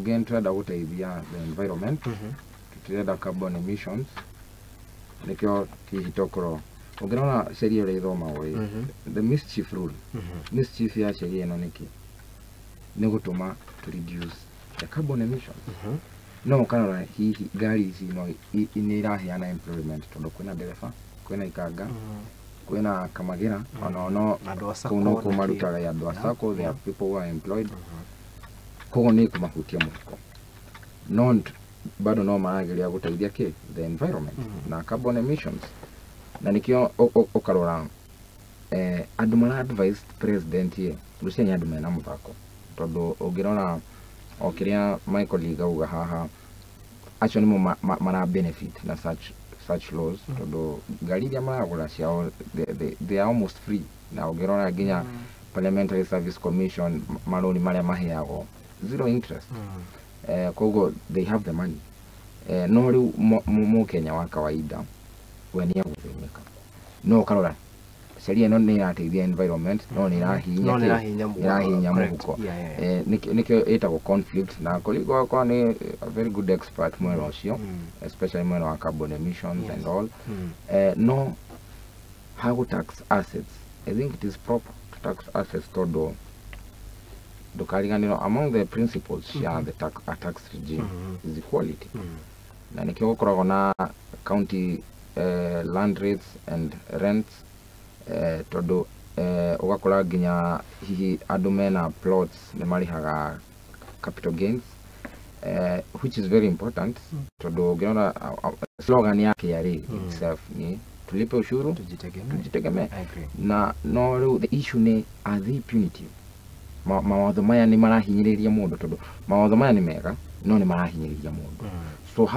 Ũngĩ nĩ tũrenda gũteithia the environment, tũtirenda carbon emissions, nĩkĩo hihi tokorwo ũngĩrora sheria ũrĩa ĩthomagwo ĩ, the mischief rule, mischief ya sheria ĩno nĩkĩ nĩ gũtũma to reduce the carbon emissions. No ũkarora hihi ngari ici no nĩ iraheana employment, tondũ kwĩna ndereba, kwĩna ikanga, kwĩna kamagĩra, ona no Andũ a sacco. Kũu no Na kũu kĩ. Marutaga andũ a sacco. There are people who are employed, koguo nĩ kũmahutia mũhuko, no bado no marageria gũteithia kĩ the environment na carbon emissions. Na nĩkĩo ũkarora andũ mara advise president ye ngwĩciria nĩ andũ mena mũthako, tondũ ũngĩrora o kĩrĩa my colleague auga haha, acio nĩmo mara benefit na such laws, tondũ ngari iria maragũra ciao, they are almost free. Na ũngĩrora nginya Parliamentary Service Commission, marũni marĩa maheagwo zero interest, koguo they have the money. No rĩu mũkenya wa kawaida we nĩ agũthĩnĩka. No ũkarora sheria ĩno nĩ ĩrateithia environment, no nĩ ĩrahihinya No nĩ kĩ? ĩrahihinya Nĩ ĩrahihinya correct. mũhuko. Yeah. Nĩkĩo ĩtagwo conflict, na colleague wakwa nĩ a very good expert mwena ũcio, especially mwena wa carbon emissions and all. No how tax assets, I think it is proper to tax assets, tondũ ndũkariganĩrwo among the principles cia the tax, a tax regime is equality. Na nĩkĩo gũkoragwo na county land rates and rents, tondũ ũgakora nginya hihi andũ mena plots nĩ marĩhaga capital gains, which is very important, tondũ ũngĩrora slogan ya KRA itself ni "Tulipe ushuru Tujitegemee. tujitegemee." I agree. Na no rĩu the issue nĩ, are they punitive? Mawatho maya nĩ marahinyĩrĩria mũndũ, tondũ mawatho maya nĩ mega no nĩ marahinyĩrĩria mũndũ. So how